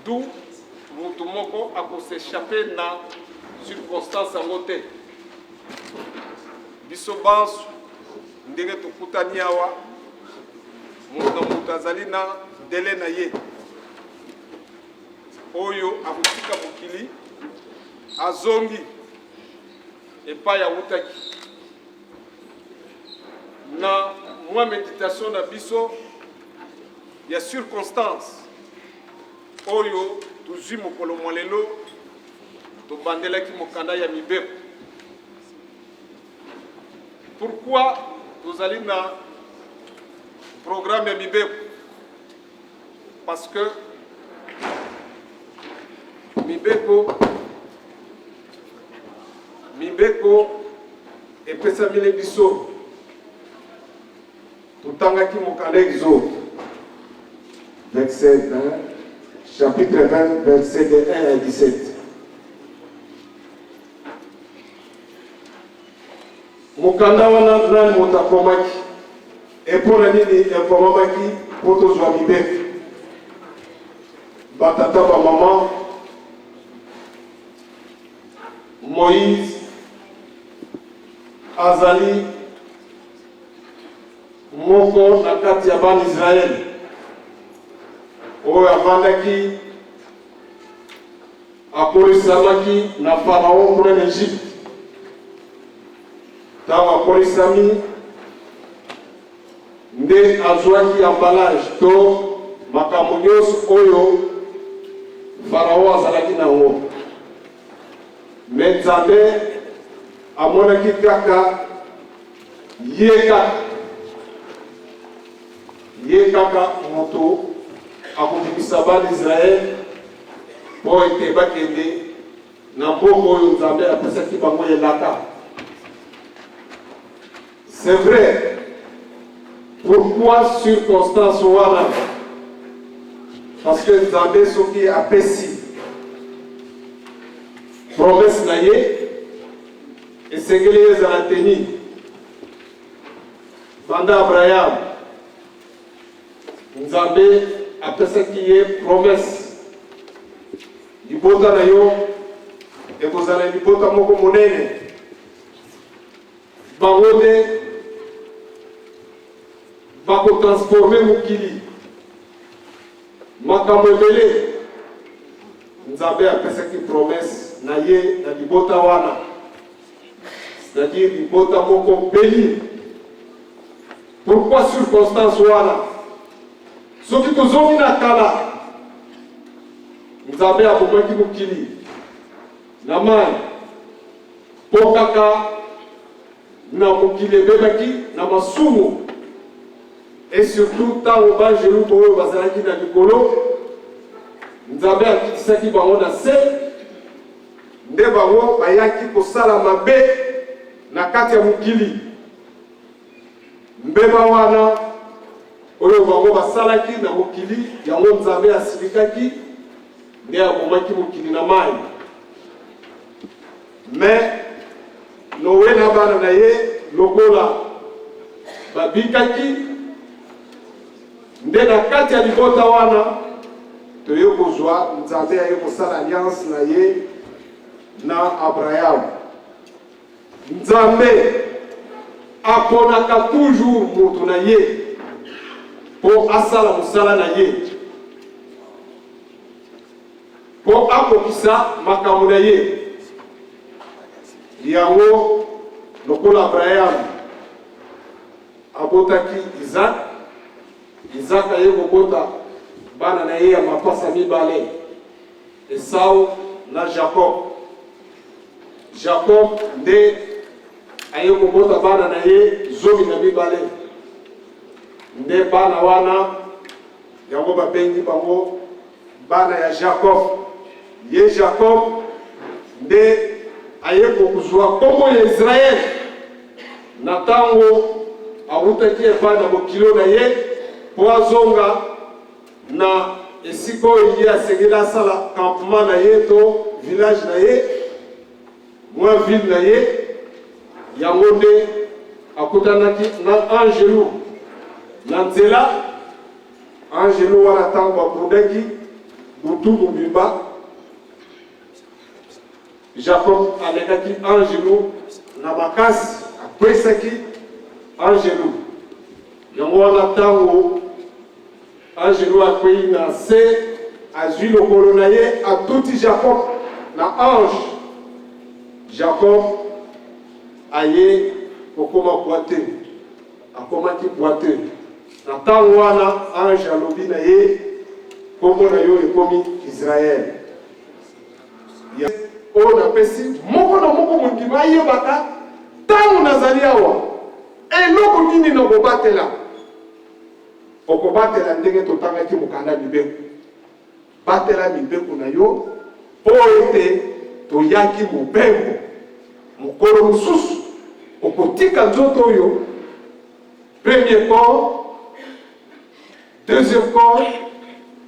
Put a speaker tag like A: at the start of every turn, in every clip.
A: D'où mutu moko ako s'echapper na circonstance yango te. Biso banso ndenge tokutani awa, moto na moto azali na délai na ye oyo akotika mokili azongi epai awutaki. Na mwa meditation na biso ya circonstance oyo tozwi mokolo mwa lelo, tobandelaki mokanda ya mibeko. Pourquoi tozali na programme ya mibeko? Parce que mibeko epesameli biso. Totangaki mokanda Exode, verset 20, chapitre 20, verset de 1 à 17. Mokanda wana nani moto akomaki e mpo na nini ekomamaki? Mpo tozwa mibeko. Batata, bamama, Moïse azali moko na kati ya bana Israele oyo avandaki, akolisamaki na Farao kuna na Egypte. Ntango akolisami nde azwaki emballage to makambo nyonso oyo Farao azalaki na yango. Me Nzambe amonaki kaka ye kaka ye kaka moto akobimisa bana Israele mpo ete bakende na mboka oyo Nzambe apesaki bango elaka. C'est vrai. Pourquoi circonstance wana? Parce que Nzambe soki apesi promesse na ye, esengeli ezala teni. Banda Abraham, Nzambe apesaki ye promesse, libota na yo ekozala libota moko monene. Bango nde bakotransforme mokili. Makambo ebele Nzambe apesaki promesse na ye na libota wana, c'est-à-dire libota moko béni. Pourquoi circonstance wana? Soki tozongi na kala, Nzambe abomaki mokili na mai mpo kaka na mokili ebebaki na masumu, et surtout ntango banjelu oyo bazalaki na likolo, Nzambe akitisaki bango na se, nde bango bayaki kosala mabe na kati ya mokili. Mbeba wana oyo bango basalaki na mokili yango, Nzambe asilikaki nde abomaki mokili na mai. Me Noe na bana na ye lokola babikaki, nde na kati ya libota wana toye kozwa Nzambe aye kosala alliance na ye na Abraham. Nzambe aponaka toujours moto na ye mpo asala mosala na ye, mpo akokisa makambo na ye. Yango lokola Abraham abotaki Isaac, Isaac aye kobota bana na ye ya mapasa mibale, Esau na Jacob. Jacob nde aye kobota bana na ye 12. Nde bana wana yango babengi bango bana ya Jacob. Ye Jacob nde aye kozwa nkombo ya Israel na ntango awutaki epai na bokilo na ye mpo azonga na esika oyo ye asengeli asala campement na ye to village na ye, mwa ville na ye. Yango nde akutanaki na angelu na nzela. Angelu wana, ntango babundaki, Butu mobimba, Jacob alekaki angelu na makasi, akwesaki angelu. Yango wana ntango angelu akwei na se, azwi lokolo na ye, atuti Jacob na ange. Jacob aye kokoma boiteux, akomaki boiteux. Na ntango wana ange alobi na ye, nkombo na yo ekomi Israel. Oyo napesi moko na moko mondimi ayebaka ntango nazali awa, eloko nini nakobatela. Okobatela ndenge totangaki mokanda mibeko. Batela mibeko na yo mpo ete toyaki mobembo. Mokolo mosusu okotika nzoto oyo, premier corps, deuxième corps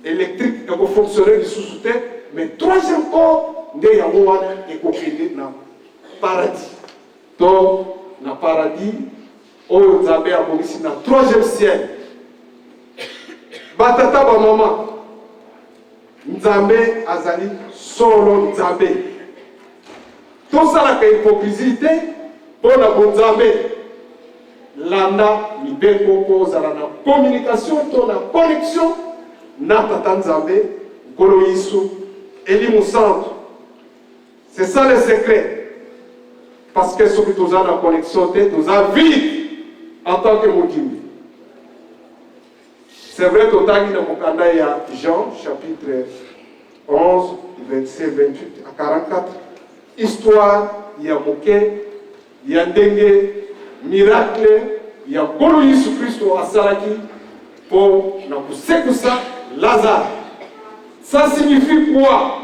A: électrique ekofonctionne lisusu te, mais troisième corps nde yango wana ekokende na paradis to na paradis oyo Nzambe abongisi na troisième ciel. Batata, bamama, Nzambe azali solo Nzambe. Tosalaka hypocrisie te mpo na bonzambe. Landa mibeko mpo ozala na communication to na connexion na Tata Nzambe, Nkolo Yesu, Elimo Santu. C'est ça le secret. Parce que soki toza na connexion te, toza vide en tant que mondimi. C'est vrai, totangi na mokanda ya Jean chapitre 11 verset 28 à 44, histoire ya moke ya ndenge miracle ya Nkolo Yesu Kristo asalaki mpo na kosekusa Lazare. Ça signifie quoi?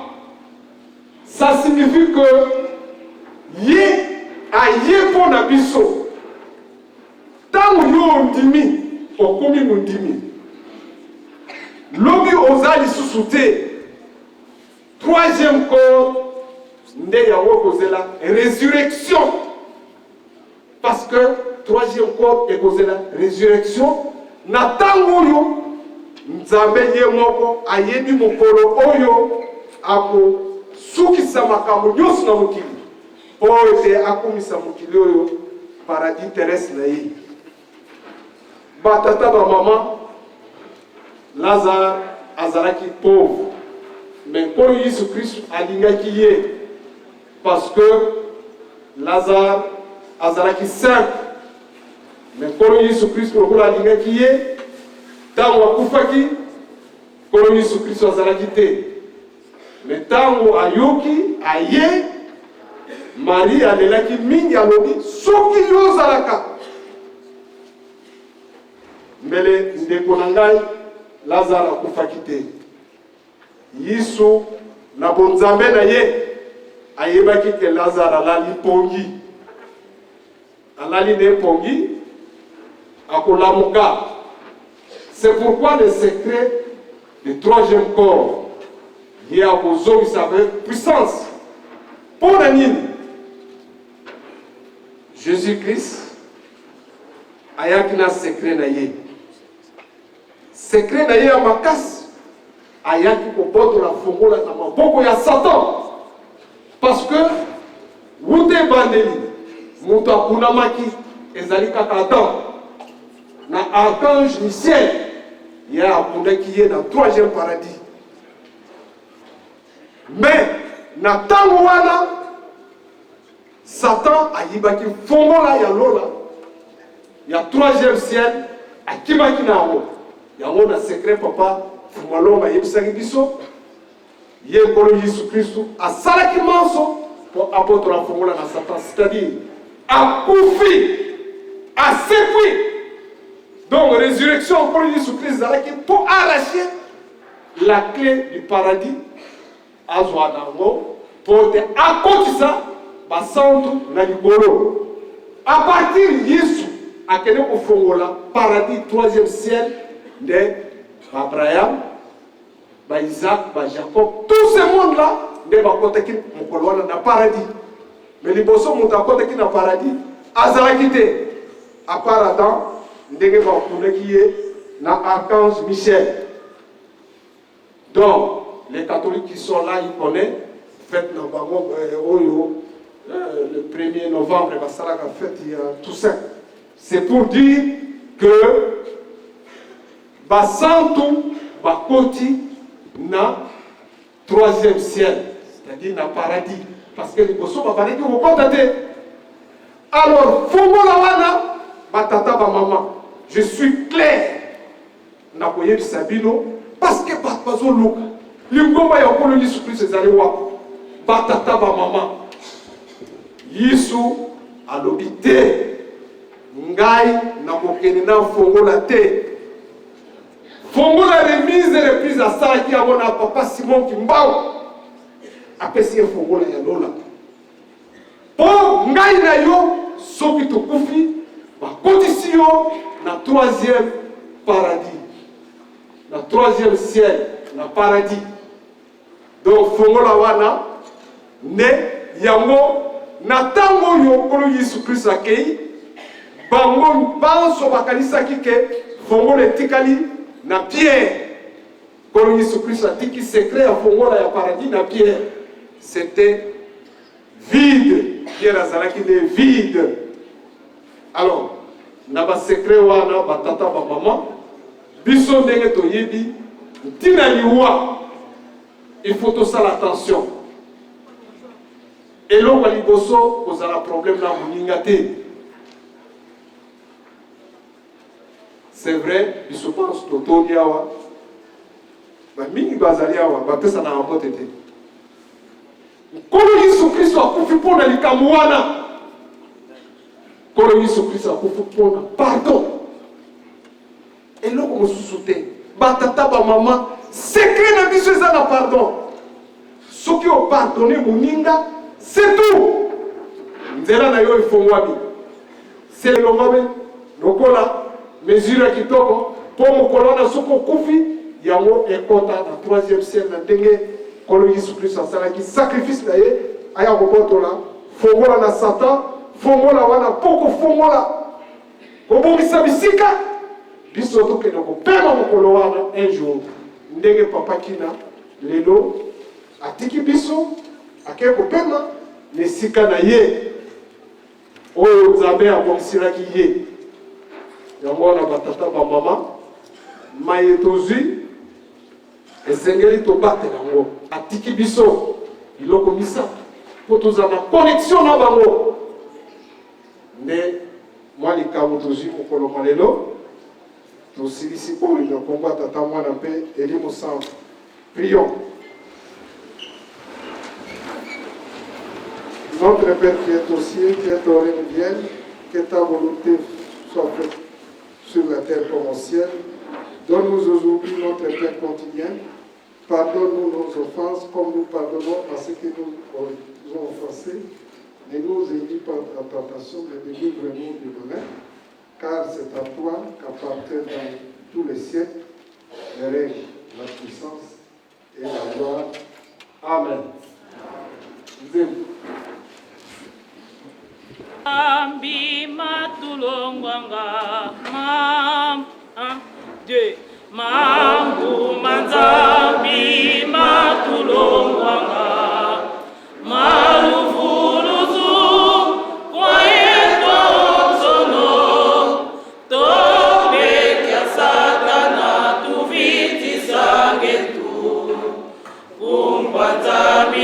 A: Ça signifie que ye aye mpo na biso. Ntango yo ondimi, okomi mondimi. Lobi oza lisusu te. Troisième corps nde yango ekozela résurrection. Parce que troisième corps ekozela résurrection na ntango oyo Nzambe ye moko ayebi mokolo oyo akosukisa makambo nyonso na mokili mpo ete akomisa mokili oyo paradis terrestre na ye. Batata, bamama, Lazare azalaki pauvre, mais Nkolo Yesu Kristu alingaki ye parce que Lazare azalaki simple, mais Nkolo Yesu Kristu lokola alingaki ye, ntango akufaki Nkolo Yesu Kristu azalaki te, mais ntango ayoki aye, Marie alelaki mingi, alobi soki yo ozalaka mbele ndeko na ngai Lazare akufaki te. Yesu na bonzambe na ye ayebaki ke Lazare alali mpongi, alali ne mpongi, akolamuka. C'est pourquoi le secret du troisième corps ye akozongisa avec puissance. Mpo na nini? Jésus Christ ayaki na secret na ye, secret na ye ya makasi, ayaki kobotola fongola na maboko ya Satan, parce que wuta ebandeli moto akunamaki ezali kaka Adam na archange Michel, ye akundaki ye na troisième paradis. Mais na ntango wana Satan ayibaki fongola ya lola ya troisième ciel, akimaki na yango. Yango na secret papa Fumalonga ayebisaki biso, ye Nkolo Yesu Kristu asalaki manso mpo abotola fongola na Satan, c'est-à-dire akufi, asekwi. Donc résurrection Nkolo Yesu Kristu ezalaki mpo arracher la clé du paradis, azwa na yango mpo te akotisa basantu na likolo. A partir Yesu akende kofongola paradis troisième ciel nde ba-Abraham, ba-Isaac, ba-Jacob, tout ce monde là nde bakotaki mokolo wana na paradis. Mais liboso moto akotaki na paradis azalaki te, à part Adam ndenge bakundaki ye na archange Michel. Donc Les catholiques qui sont là, ils connaissent fête na bango oyo le 1er novembre basalaka fête ya Toussaint. C'est pour dire que basantu bakoti na troisième ciel, c'est-à-dire na paradis, parce que liboso babandaki kokota te. Alors fongola wana, batata, bamama, je suis clair na koyebisa bino, parce que bato bazoluka lingomba ya Nkolo Yesu Kristo ezali wapi. Batata, bamama, Yesu alobi te: "Ngai nakokende na fongola te." Fongola remise reprise asalaki yango na papa Simon Kimbangu, apesi ye fongola ya lola mpo ngai na yo, soki tokufi, bakotisi yo na troisième paradis, na troisième ciel, na paradis. Donc fongola wana nde yango. Na ntango oyo Nkolo Yesu Kristo akei, bango banso bakanisaki ke fongola etikali na Pierre. Nkolo Yesu Kristo atiki secret ya fongola ya paradis na Pierre. C'était vide, Pierre azalaki nde vide. Alors na basecret wana, batata, bamama, biso ndenge toyebi ntina liwa, il faut tosala attention. Eloko ya liboso, kozala problème na moninga te. C'est vrai, biso banso totondi awa, bamingi bazali awa bapesana mbote te. Nkolo Yesu Kristo akufi mpo na likambo wana. Nkolo Yesu Kristo akufi mpo na pardon, eloko mosusu te. Batata, bamama, secret na biso eza na pardon. Soki opardonner moninga, c'est tout, nzela na yo efongwami, se elongwami lokola mesure ya kitoko mpo mokolo wana soki okufi, yango ekɔta na troisième ciel, na ndenge Nkolo Yesu Kristo asalaki sacrifice na ye, aya kobotola fongola na Satan. Fongola wana mpo kofongola, kobongisa bisika biso tokende kopema mokolo wana un jour, ndenge papa Kina lelo atiki biso, akei kopema na esika na ye oyo Nzambe abongiselaki ye. Yango wana, batata, bamama, maye tozwi, esengeli tobatela yango. Atiki biso biloko misato mpo tozala na connexion na bango. Nde mwa likambo tozwi mokolo mwa lelo, tosilisi oyo na nkombo ya Tata, Mwana mpe Elimo Santo. Prions. Notre Père qui es aux cieux, que ton règne vienne, que ta volonté soit faite sur la terre comme au ciel. Donne-nous aujourd'hui notre pain quotidien. Pardonne-nous nos offenses comme nous pardonnons à ceux qui nous ont offensés. Ne nous induis pas en tentation, mais délivre-nous du malin. Car c'est à toi qu'appartient dans tous les siècles le règne, la puissance et la gloire. Amen. Nzembo.
B: Nzambi matulongwanga mam 1 2 Manguma Nzambi matulongwanga maluvuluzu kwaendonzono tobekya Satana tuvitisangetu kumbwa Nzambi.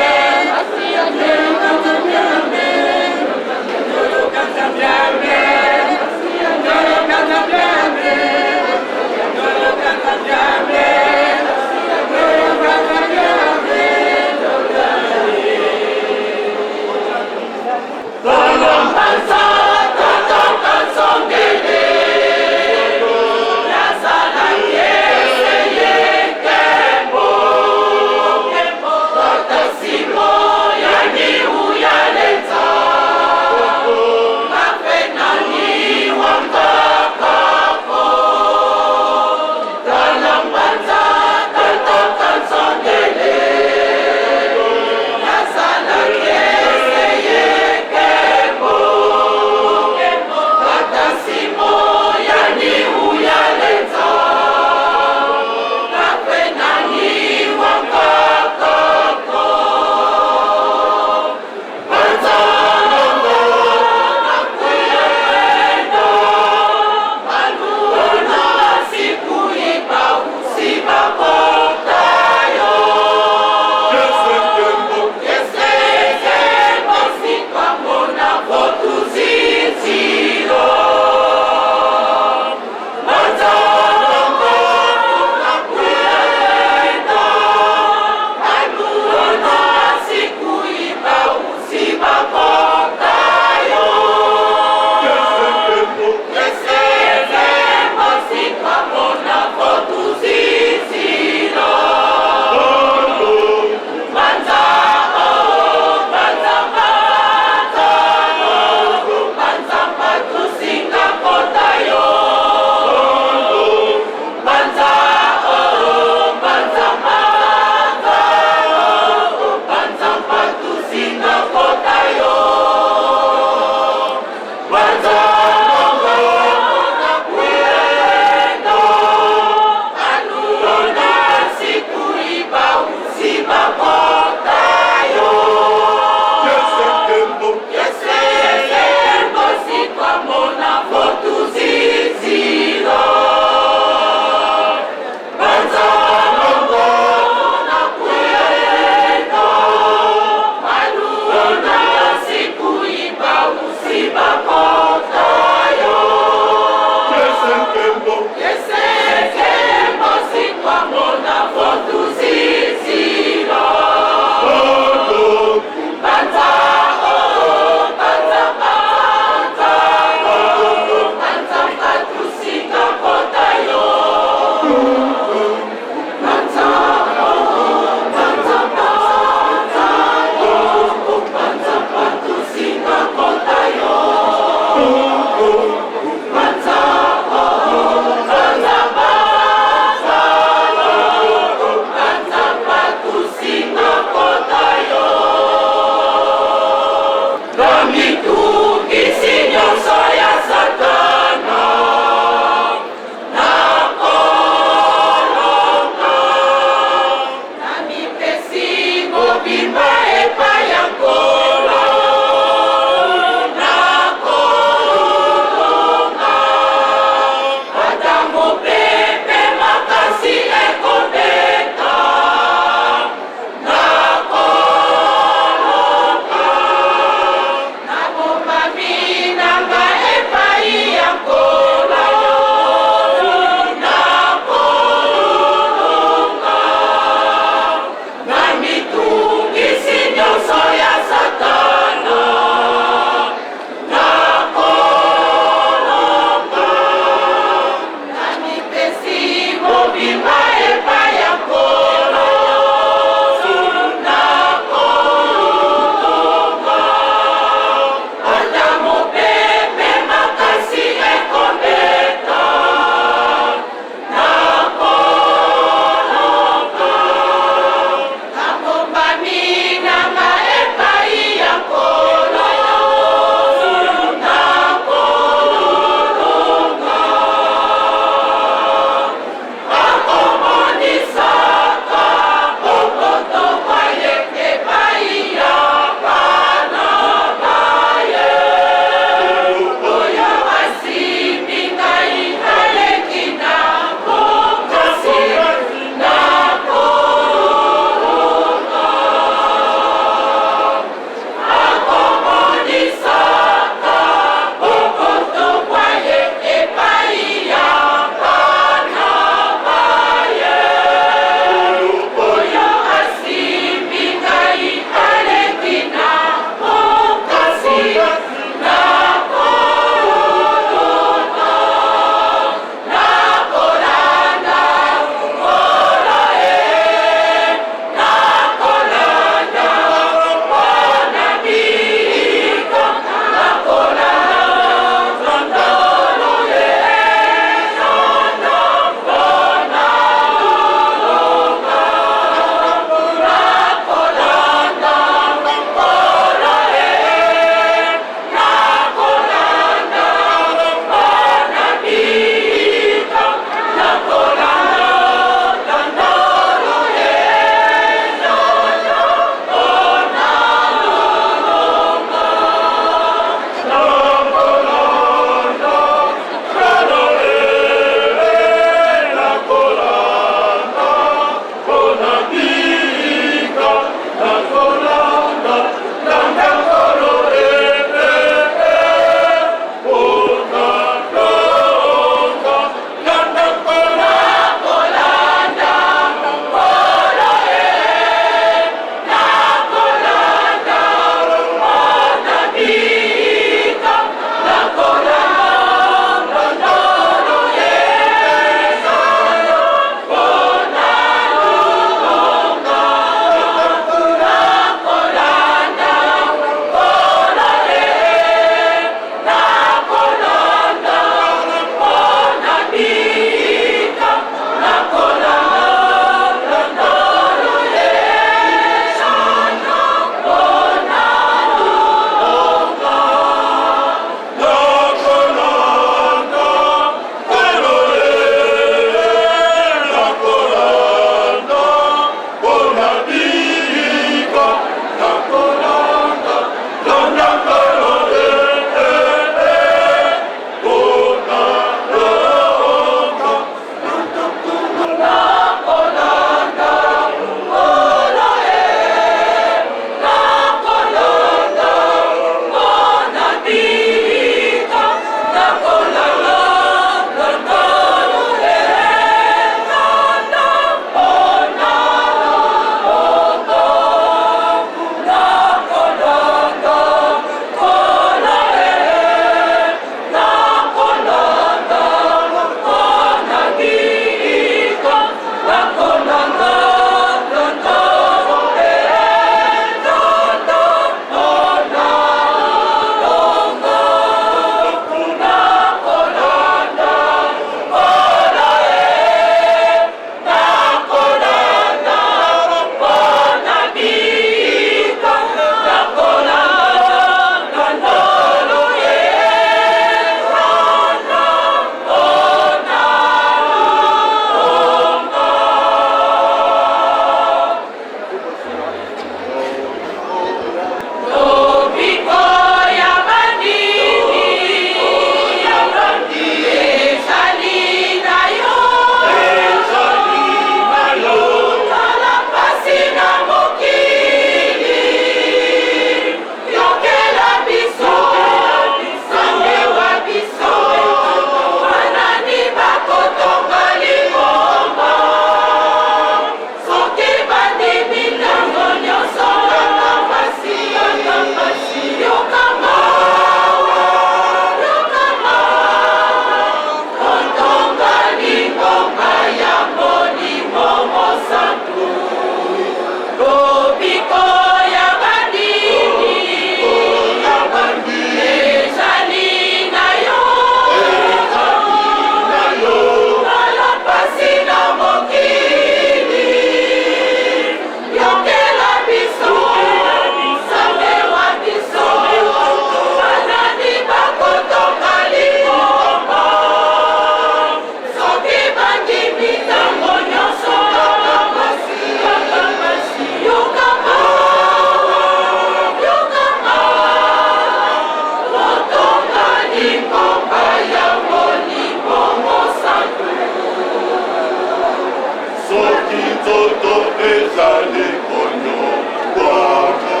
C: nzoto ezali konyokwama.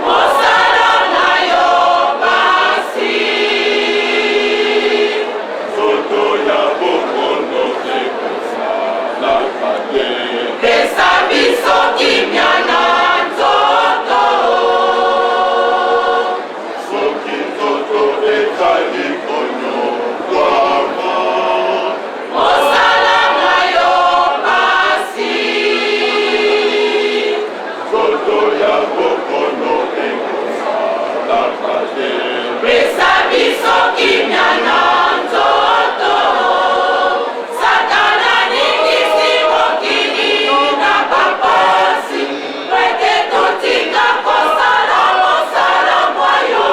B: Mosala na yo pasi.
C: Nzoto ya bokono ekosalaka te.
B: Pesa biso kimia na nzoto.
C: Soki nzoto ezali konyokwama.
B: Mosala na yo pasi.
C: Nzoto ya bokono ekosalaka te.
B: Pesa biso kimia na nzoto. Satana aningisi mokili na bapasi, po ete totika kosala mosala mwa yo.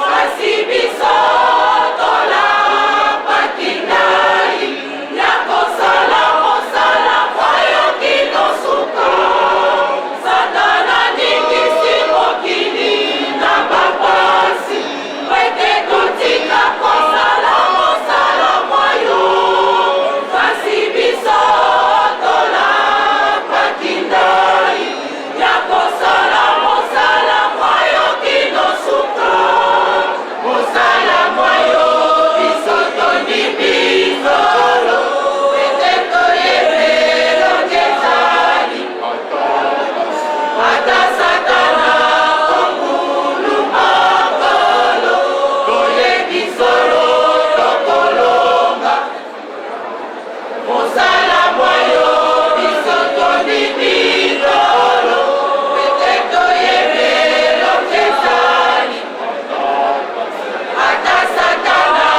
B: Kasi biso tolapaki ndai ya kosala mosala mwa yo kino suka. Satana aningisi mokili na bapasi, po ete totika kosala mosala mwa yo. Kasi biso tolapaki ndai ya kosala mosala mwa yo kino suka. Mosala mwa yo biso tondimi solo, ete toyebi elonga ezali. Ata Satana konguluma nkolo, toyebi solo tokolonga. Mosala mwa yo biso tondimi solo, ete toyebi elonga ezali. Ata Satana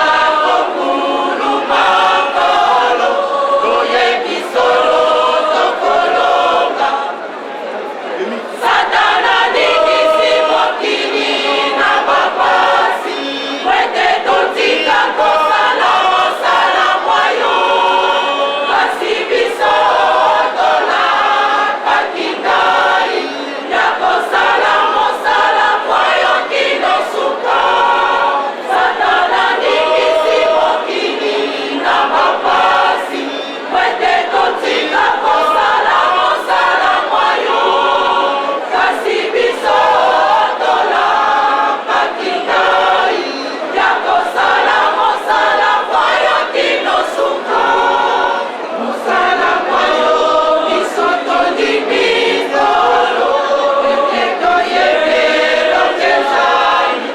B: konguluma nkolo, toyebi solo tokolonga. Satana aningisi mokili na bapasi, po ete totika kosala mosala mwa yo. Kasi biso tolapaki ndai ya kosala mosala mwa yo kino suka. Satana aningisi mokili na bapasi, po ete totika kosala mosala mwa yo. Kasi biso tolapaki ndai ya kosala mosala mwa yo kino suka. Mosala mwa yo biso tondimi solo, ete toyebi elonga ezali.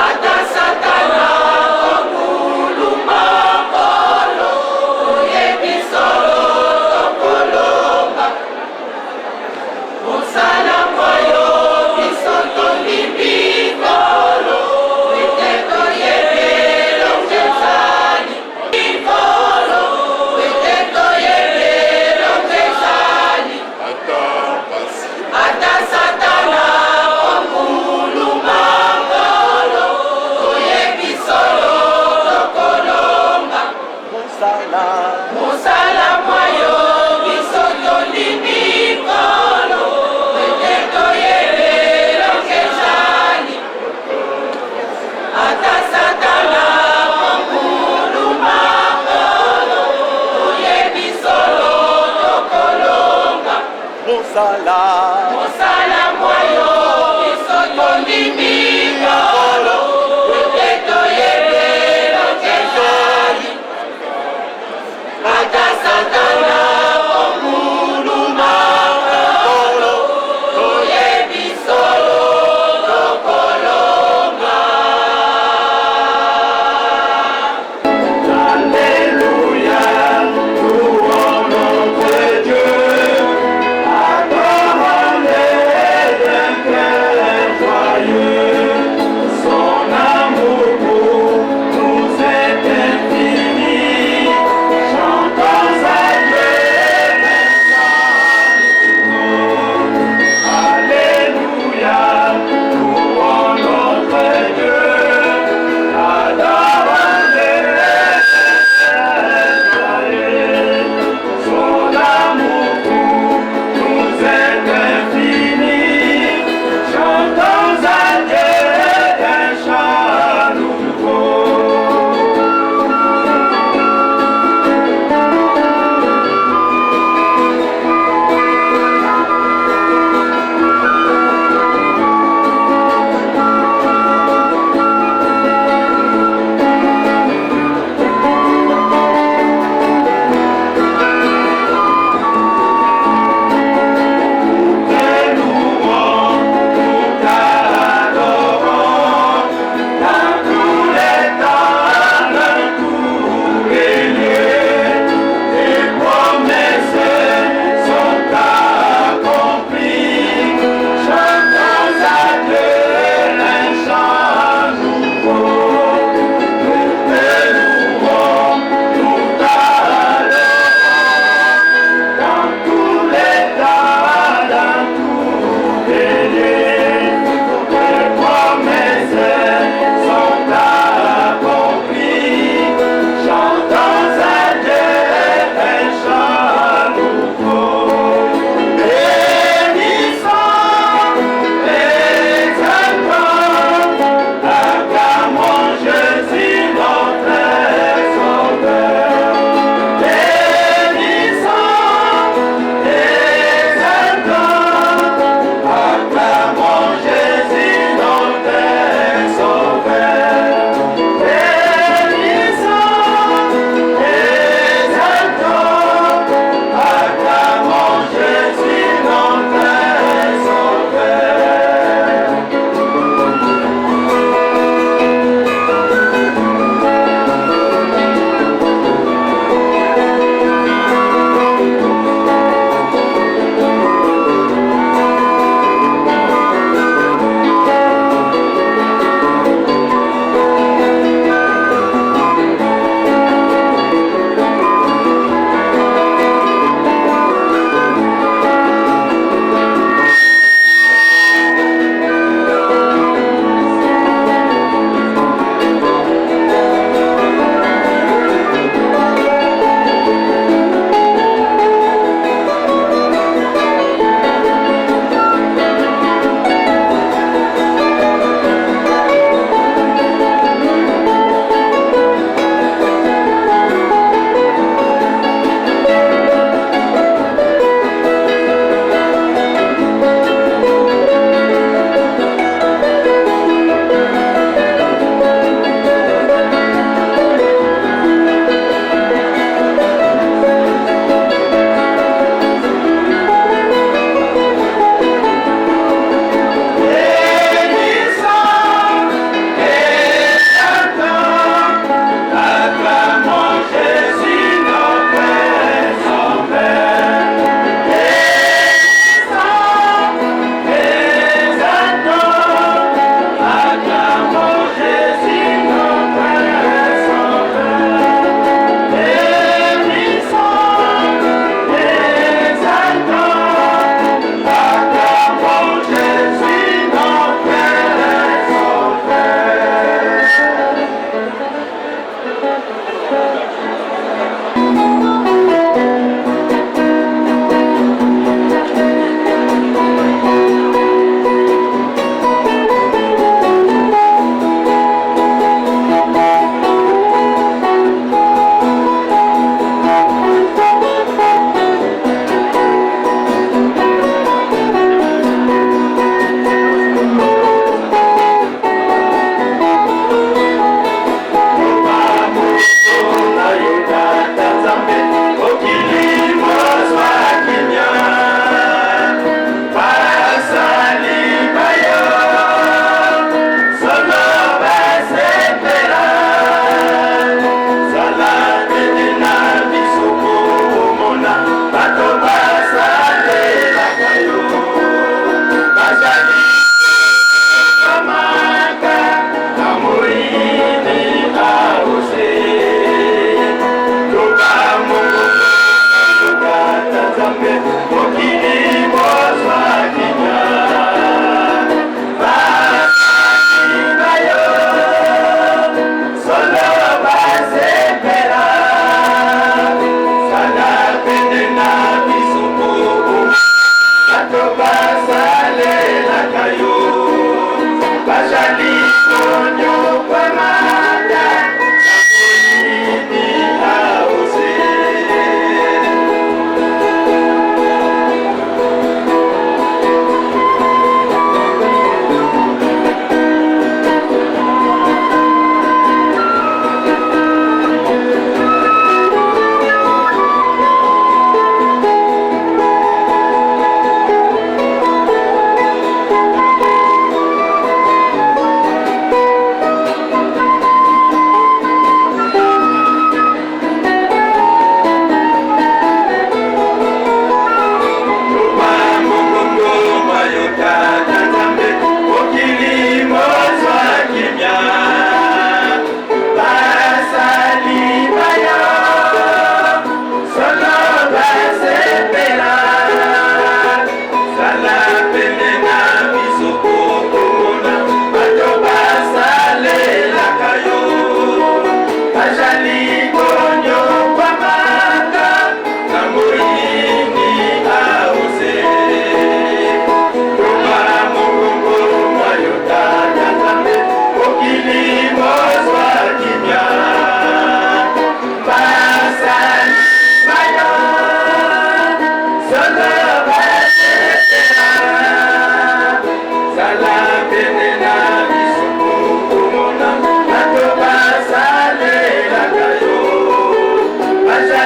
B: Ata Satana konguluma nkolo, toyebi solo tokolonga. Mosala mwa yo biso tondimi solo, ete toyebi elonga ezali. Nkolo, ete toyebi elonga ezali.
C: Ata pasi.
B: Ata Satana konguluma nkolo, toyebi solo tokolonga. Mosala mwa yo biso tondimi nkolo, ete toyebi elonga ezali. Ata Satana konguluma nkolo, toyebi solo tokolonga.
D: Mosala.
B: Mosala mwa yo biso tondimi nkolo, ete toyebi elonga ezali. Ata Satana konguluma nkolo, toyebi solo tokolonga.
C: Alléluia, louons notre Dieu, adorons-le d'un cœur joyeux.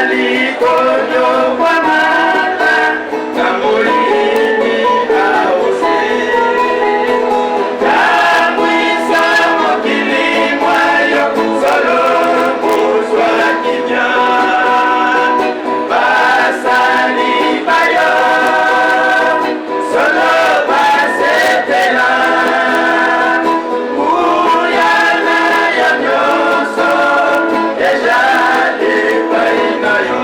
B: Ozali konyokwama na molili aosi. Tambwisa mokili mwa yo, solo kozwa kimia. Basali ba yo, solo basepela. Nguya na yo nyonso ejali epai na yo.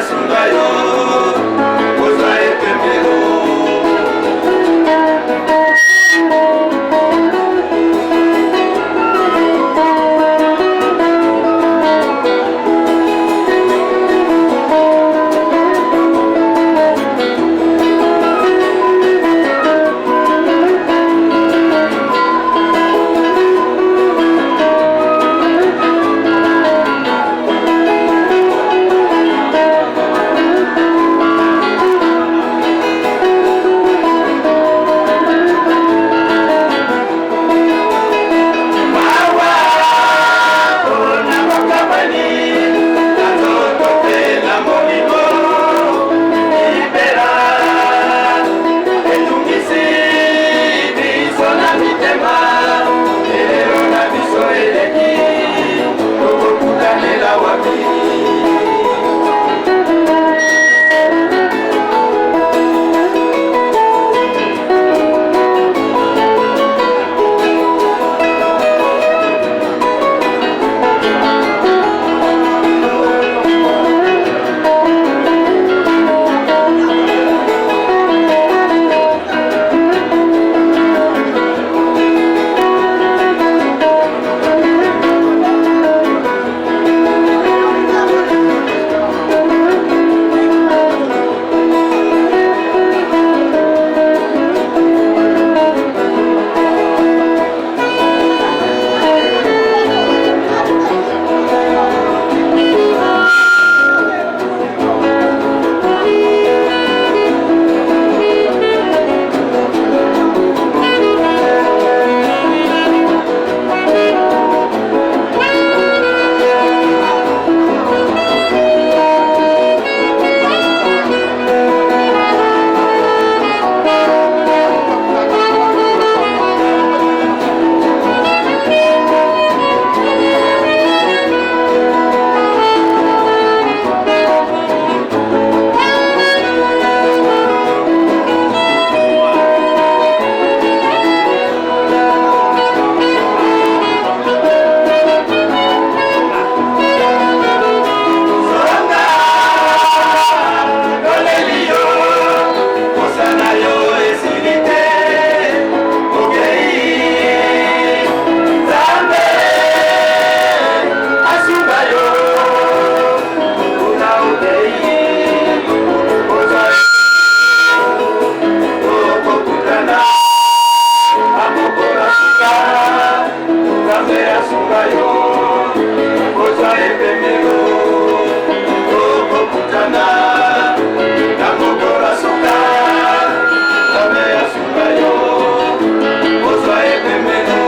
B: asunga yo kozwa epemelo. Mawa mpona bokabwani na nzoto mpe na molimo libela etungisi biso na mitema, elelo na biso eleki, tokokutanela wapi? Zonga, toleli yo, posa na yo esili te, okei. Nzambe asunga yo, kuna okei, kozwa okokutana amokola suka. Nzambe asunga yo kozwa epemelo, okokutana na mokola suka. Nzambe asunga yo kozwa epemelo.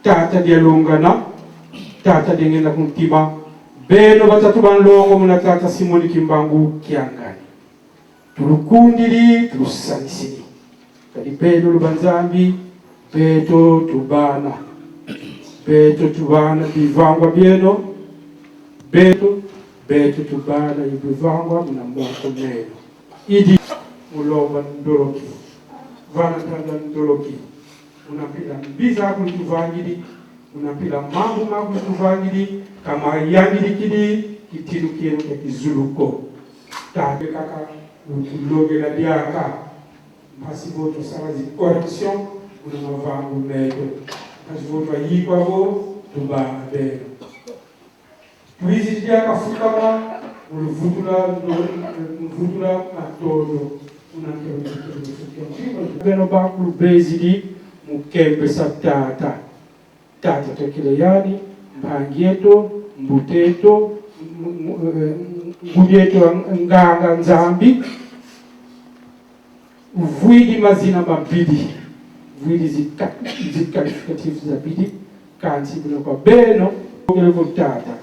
D: Tata dialungana, Tata diengenda kuntima, beno batatu banlongo muna Tata Simoni Kimbangu Kiangani. Tulukundili tulusanisini. Kadi beno lubanzambi beto tubana. Beto tubana bivangwa bieno. Beto beto tubana ibivangwa muna moko meno. Idi mulomba ndoloki. Vana tanda ndoloki. Unapila mbiza kulituvangili, unapila mambu makulituvangili, kama yangilikili kitilu kienu kya kizuluko. Tate kaka utulogela diaka mpasi voto sala zi correction una mavangu meto mpasi voto ayikwavo tubana beno tuizi diaka fukama muluvutula muluvutula matondo beno bakulu bezidi mukembesa tata tata tekele yani mpangieto mbuteto ngudieto nganga nzambi vwidi mazina mabidi vwidi ziqualificatif zabidi kanti biloko beno bokele tata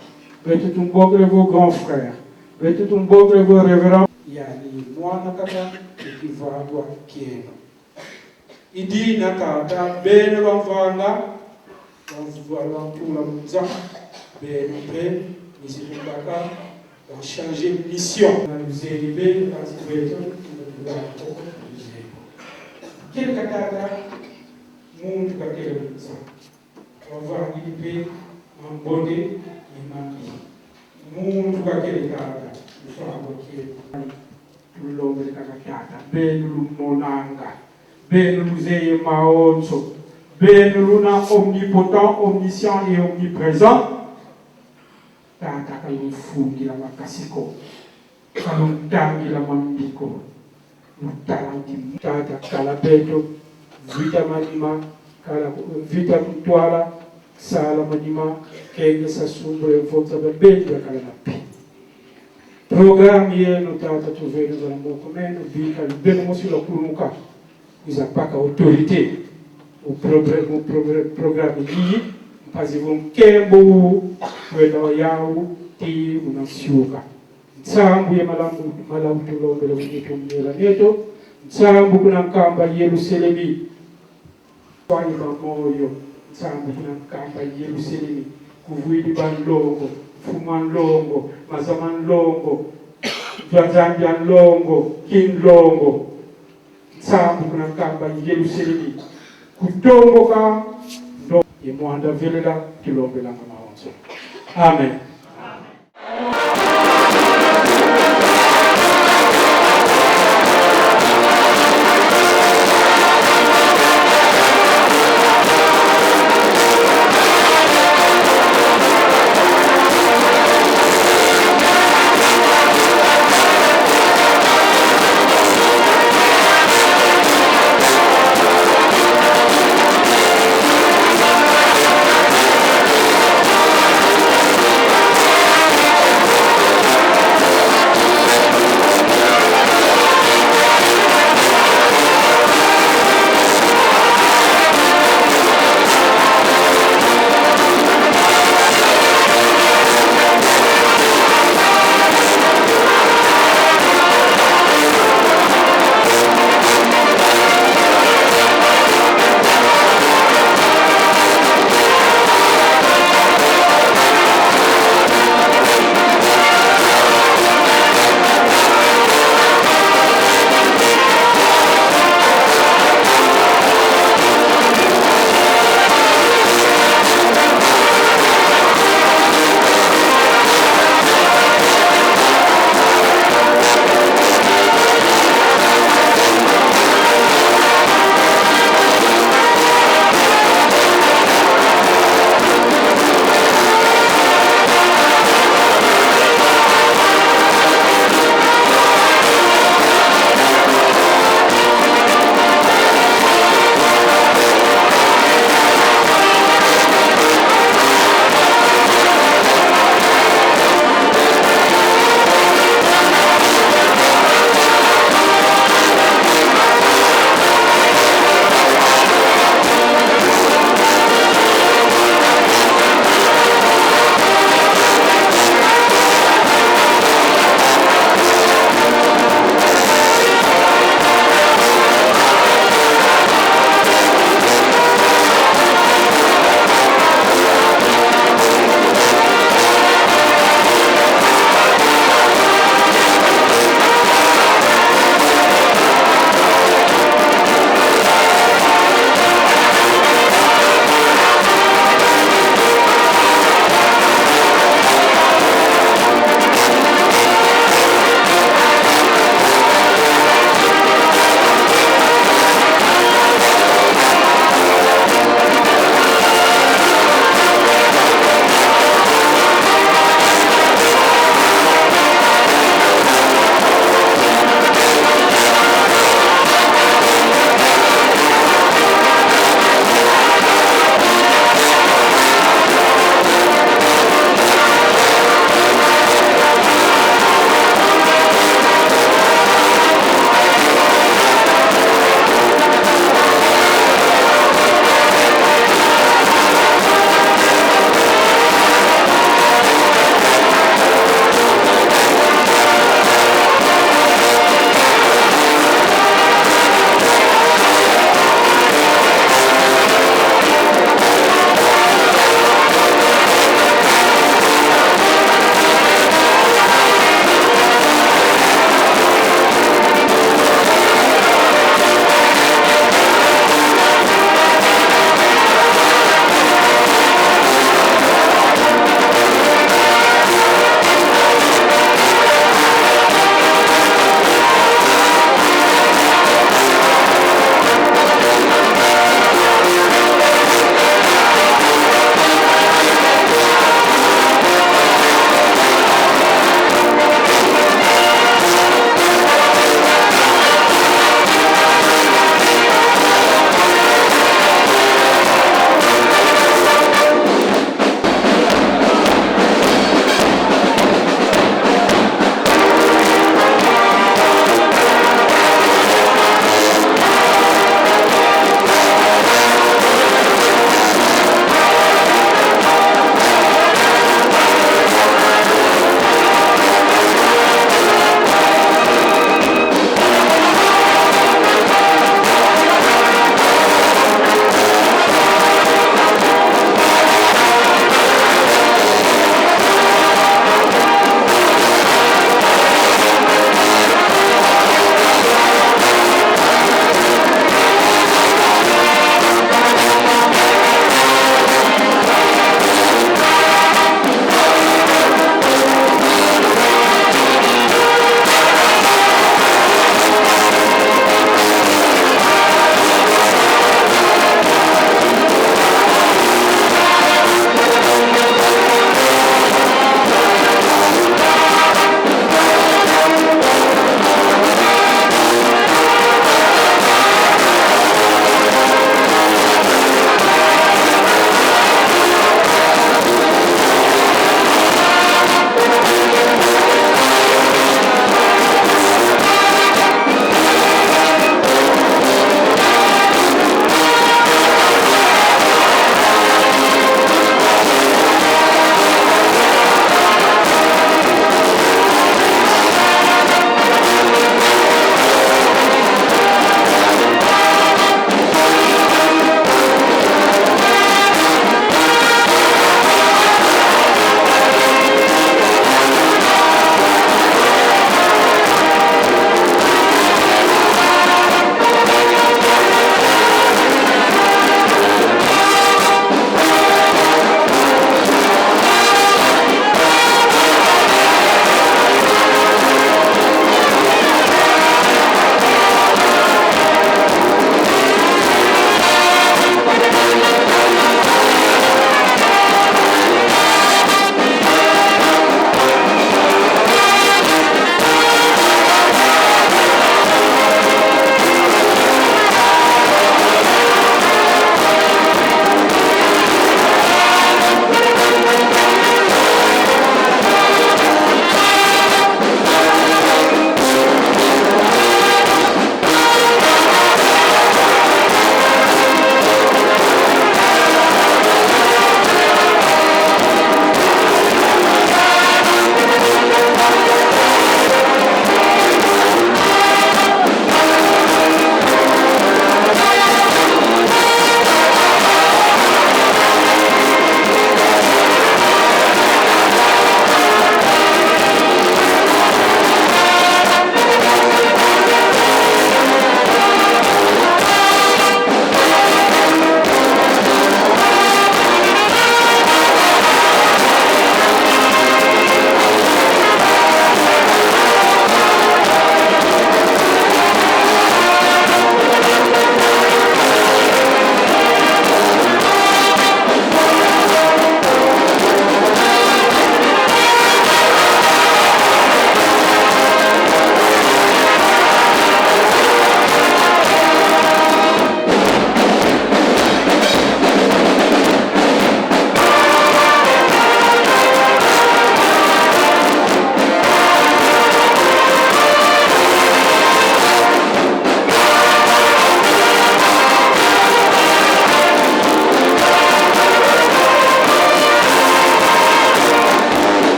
D: beto tumbokele vo grand frère beto tumbokele vo révérend yani mwana kaka ikivagwa kieno idina tata beno bamvanga bamvula munza beno mpe misitumbaka bachanger mission na luzeli beno kanti beto kele katata muntu kakele munza bavangili mpe mambonde imambi muntu kakele tata lufango kieno tulombele kaka tata beno lumonanga beno luzeye maonso beno luna omnipotent omniscient et omniprésent tata kalufungila makasiko kaluntangila mambiko lutalangi tata kala beto vita manima kala vita kutwala sala manima kenge sasumbule mvonza babetu yakala na pi programme yenu tata tuvenu bala moko meno bika beno mosi la kulumuka iza paka autorité o programme iyi mpazivu nkembo wenda yawu ti unasiuka ntsambu ya malambu malambu tulombele kunyeto mnyela neto ntsambu kuna nkamba Yerusalemi wanyi bamoyo ntsambu kuna nkamba Yerusalemi kuvwidi banlongo fuma nlongo mazama nlongo nzambia nlongo kinlongo ntsambu kuna nkamba Yerusalemi kutomboka ndo imwanda velela kilombelanga maonso amen.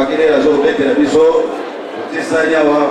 E: Fakile azokobetela biso tisani awa.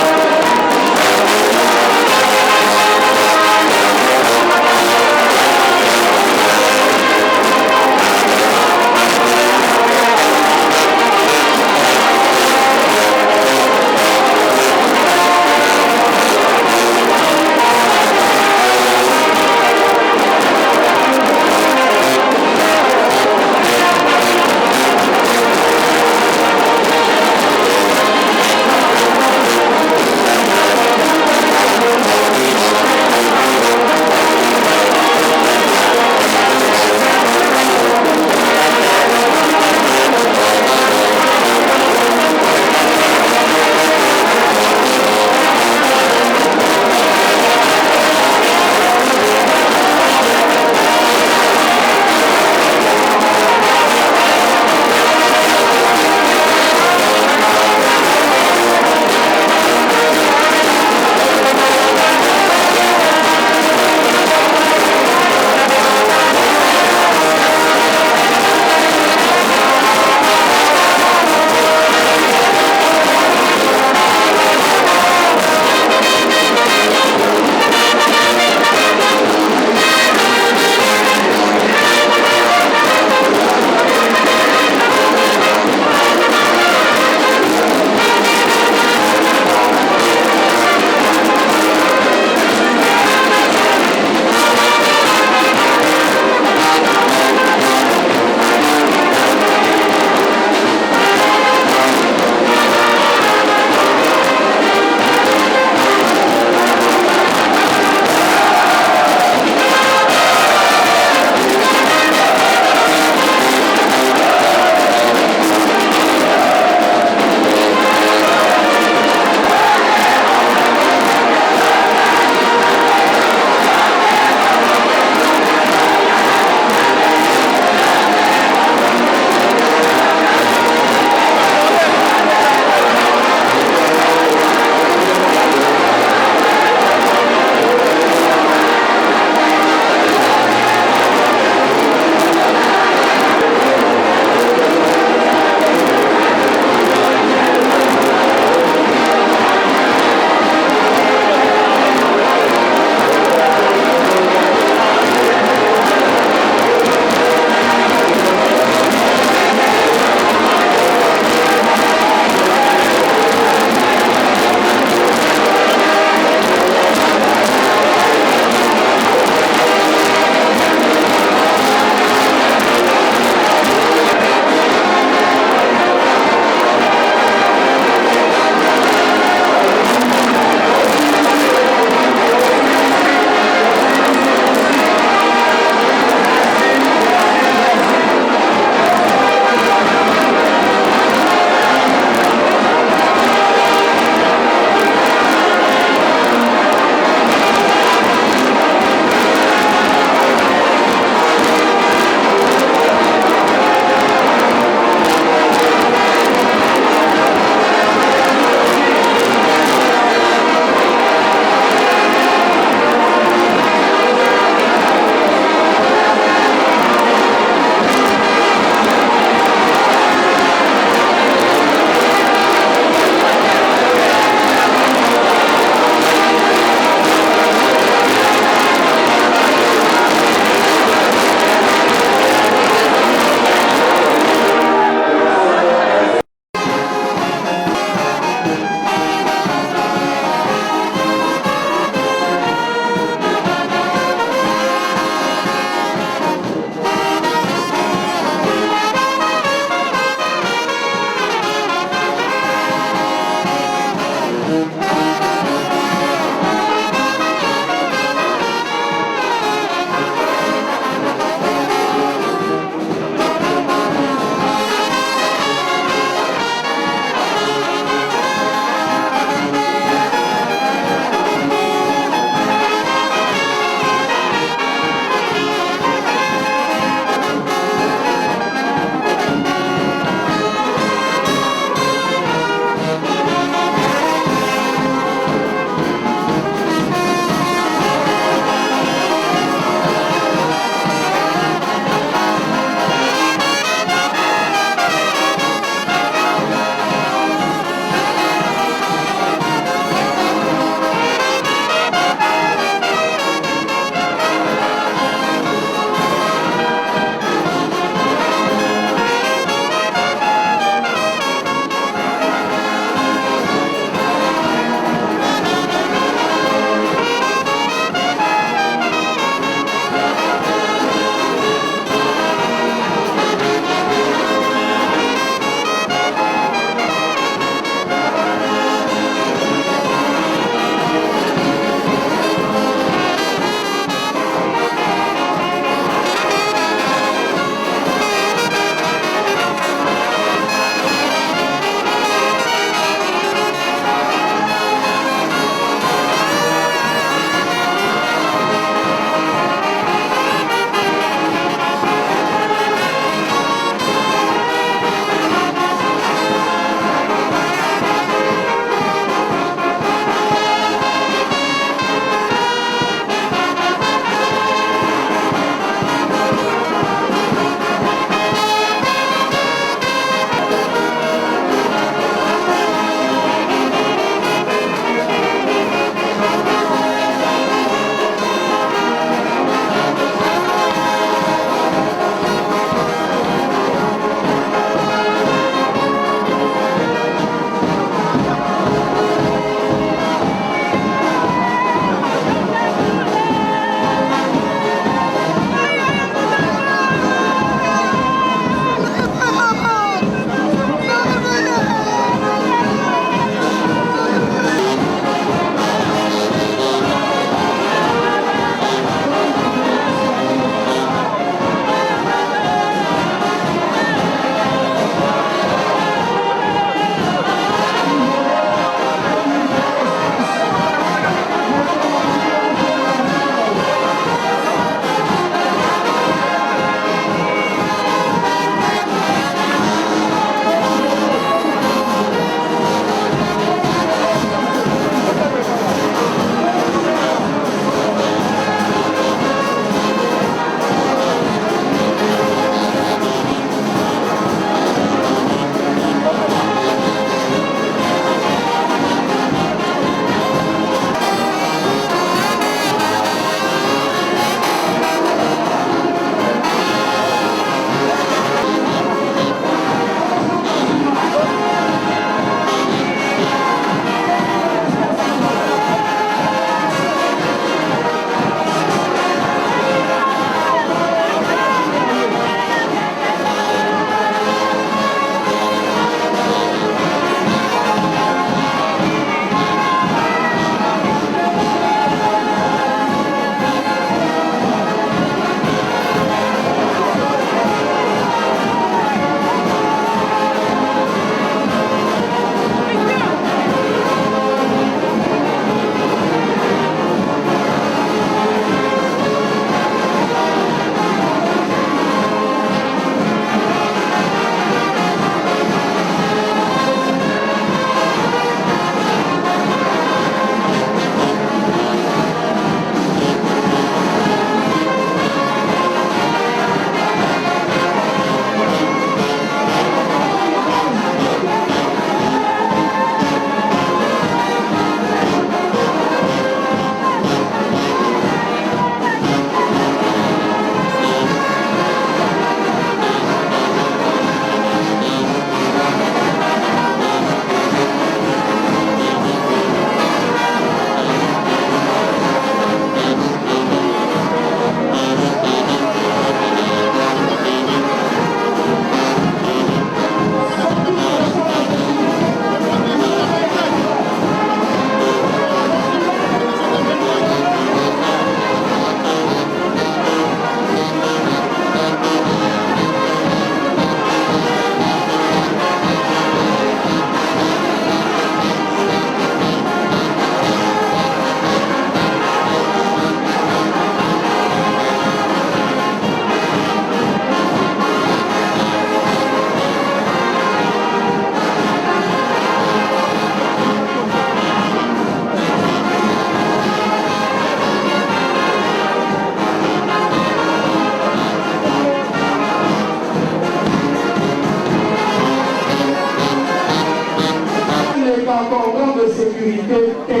D: sécurité te.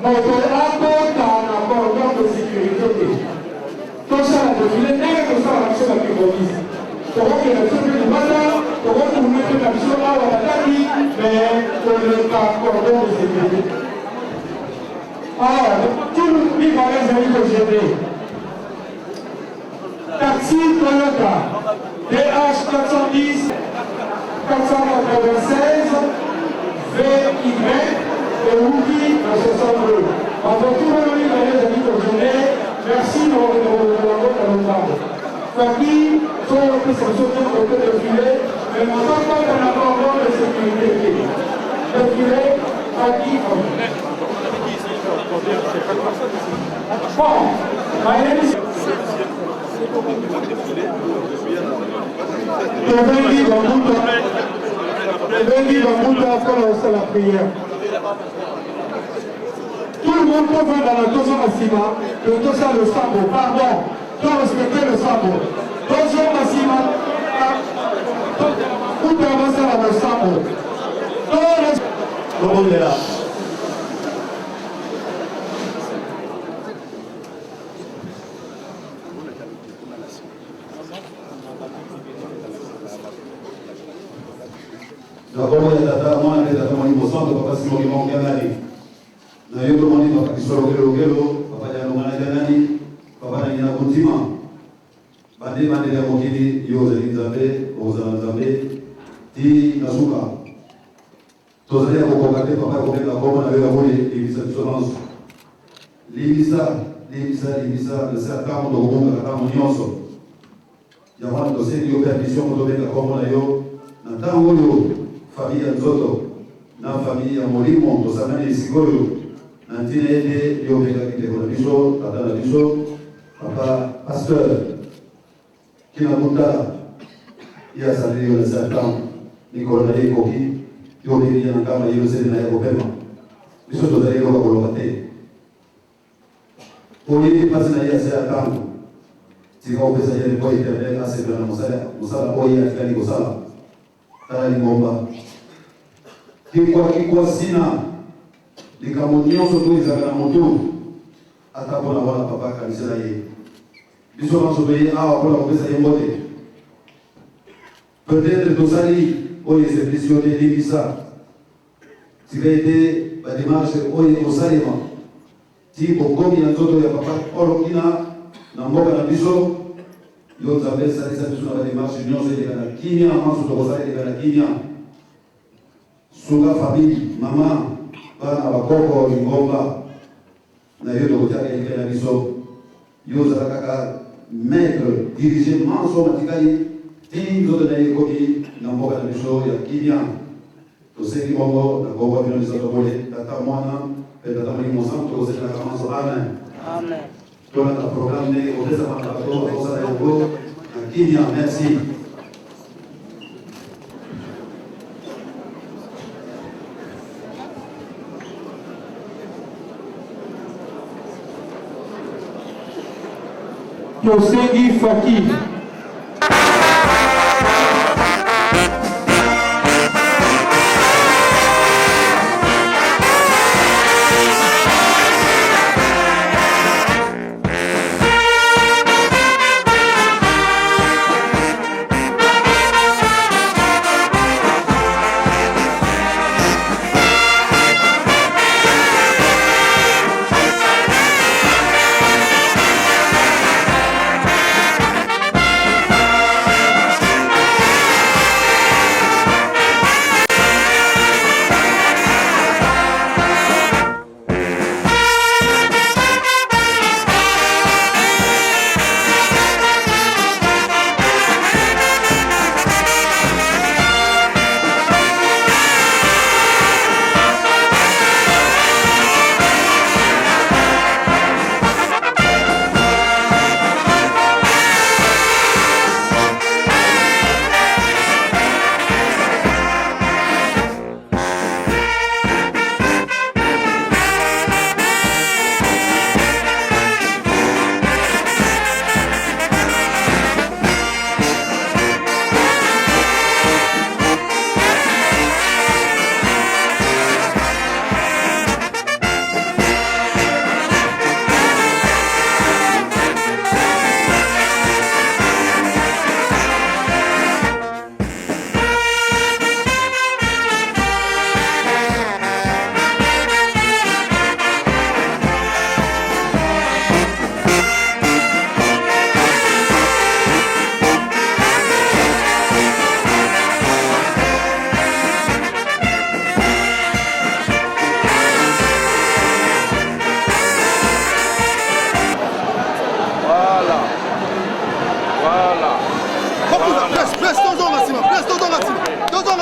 D: Moto akota na cordon de sécurité te. Tosala defile ndenge tosala biso ba kimbolisi. Tokokende biso mpe libanda, tokotourne mpe na biso awa na kati, mais koleka cordon de sécurité. Awa tour mibale ezali kogene. Taxi Toyota DH 410 496 VY ewuti na 62. Bavoiture wana mibale ezali kokende. Merci na kokende kolongola yango na lombango. Faki soki opesa biso te kote defile, mais moto akota na cordon de sécurité te. Defile Faki. Bon, bayebisi tobengi bambuta, tobengi bambuta mpona kosala prière. Tout le monde tovanda na tozonga nsima to tosala losambo. Pardon, to respecte losambo, tozonga nsima, bambuta basala losambo.
E: Tobondela. Na kombo ya Tata, Mwana mpe Tata Molimo Santo, Papa Simon Kimbangu Kiangani. Na yo tomoni Papa Kisolo Kelokelo, Papa Dialungana Kiangani, Papa na Ngina Kuntima. Bande bandeli ya mokili, yo ozali Nzambe, okozala Nzambe ti na suka. Tozali ya kokoka te papa ya kobenga kombo na yo ya bule, limbisa biso banso. Limbisa, limbisa, limbisa na se ya ntango tokobungaka ntango nyonso. Yango wana tosengi yo permission mpo tobenga kombo na yo na ntango oyo famille ya nzoto na famille ya molimo tosangani esika oyo na ntina ete yo obengaki ndeko na biso, tata na biso, papa pasteur Kina kotala ye asaleli yo na se ya ntango mikolo na ye ekoki, yo obengi ye na nkamba ye osele na ye kopema. Biso tozali eloko ya koloba te, oyebi mpasi na ye ya se ya ntango. Tika opesa ye repos eternel, asepela na mosala oyo ye atikali kosala. Tala lingomba kikwa kikwa sina likambo nyonso to ezalaka na motu, ata mpo na wana papa akanisela ye. Biso banso toye awa mpo na kopesa ye mbote. Peut-etre tosali oyo esepelisi yo te, limbisa. Tika ete ba demarches oyo ekosalema ti bokomi ya nzoto ya papa Paul Kina na mboka na biso, yo Nzambe salisa biso na ba demarches nyonso eleka na kimia, manso tokosala eleka na kimia. Sunga famille, mama, bana, bakoko, lingomba. Na yo tokotiaka elikya na biso. Yo ozala kaka maitre, dirige manso matikali ti nzoto na ye ekomi na mboka na biso ya kimia. Tosengi bongo na kombo ya bino misato bole, Tata, Mwana mpe Tata Molimo Mosantu, tokosengelaka manso. Amen.
F: Amen.
E: Tolanda programme ndenge ekopesama na bato bakosala yango na kimia. Merci.
D: Tosengi Faki.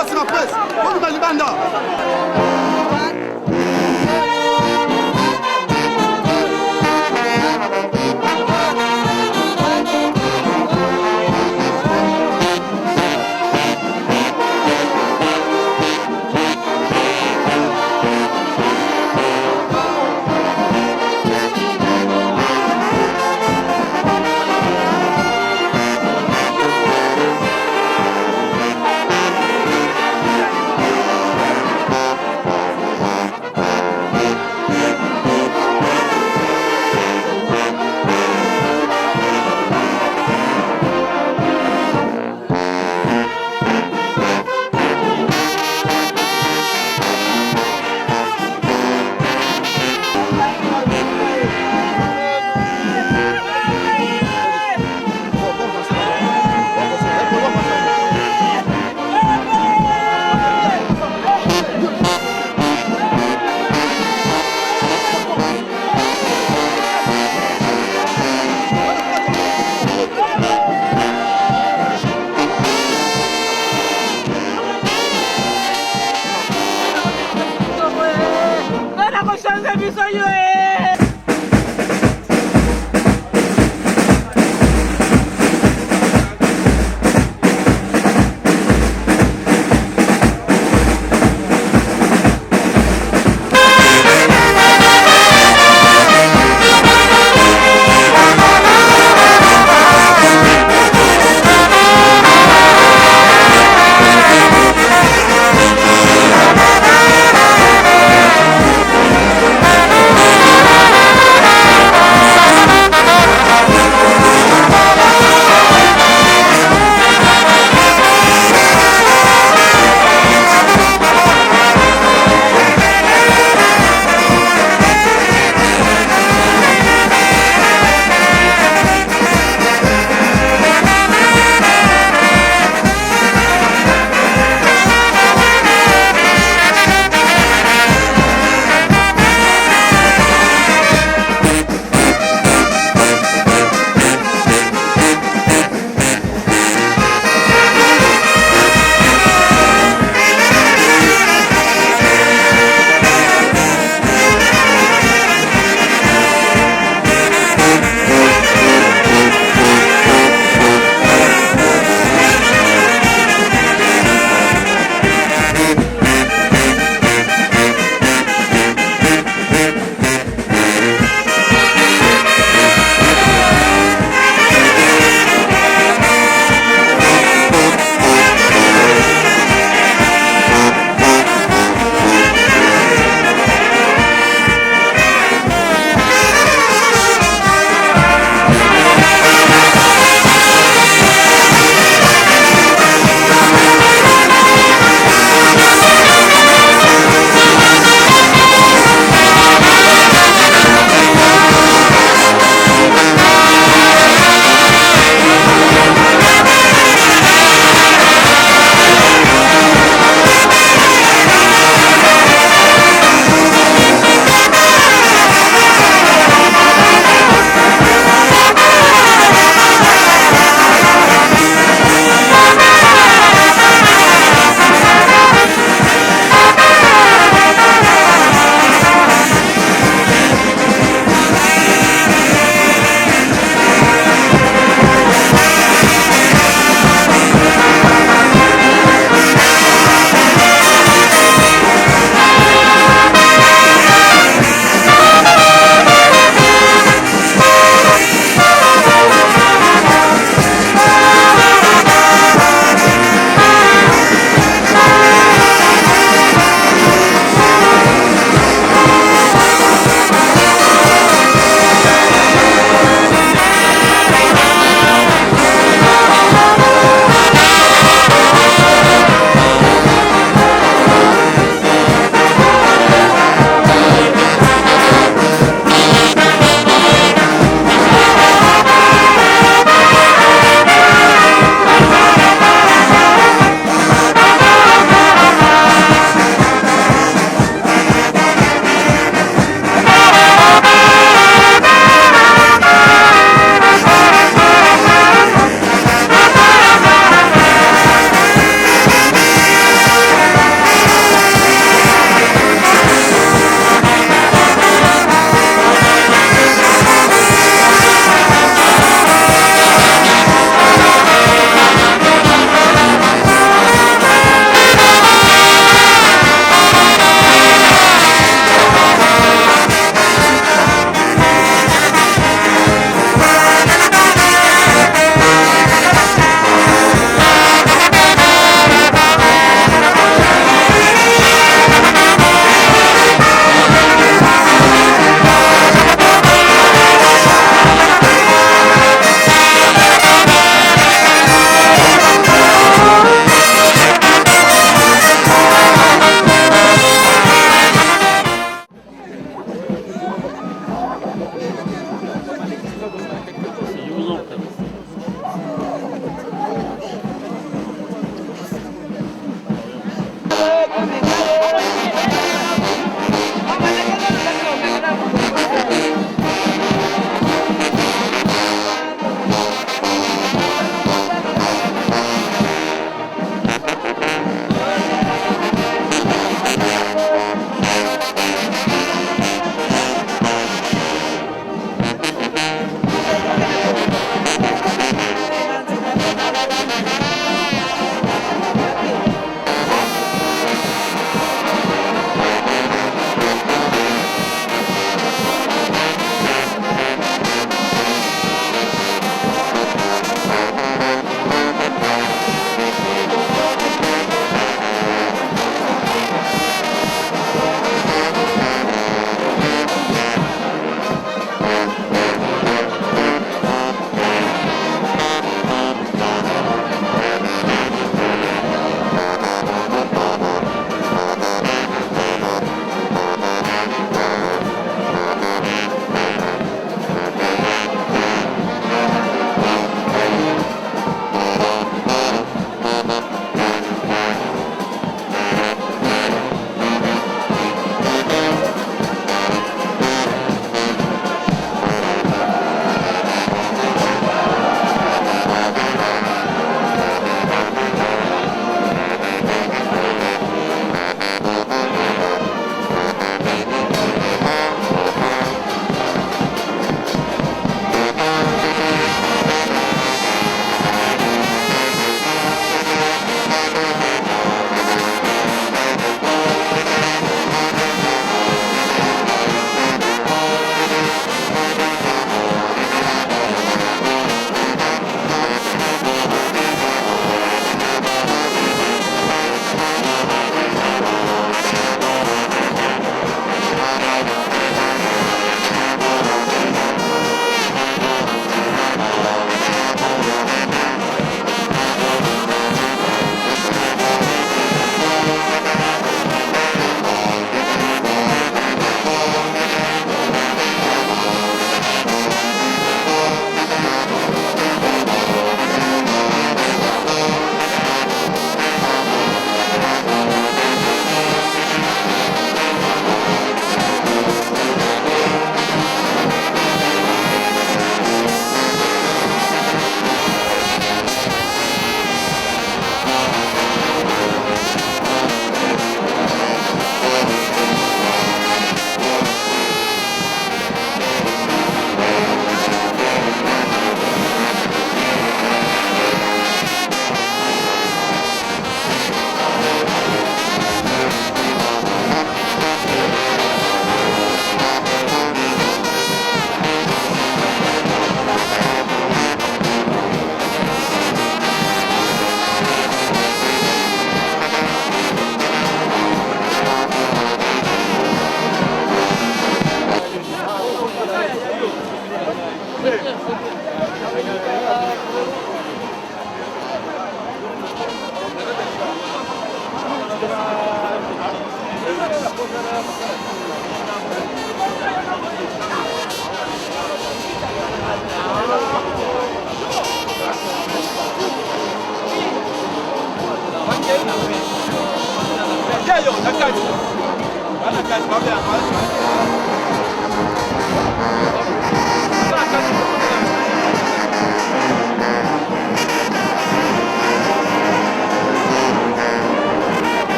F: Bozonga nsima presse, bobima libanda.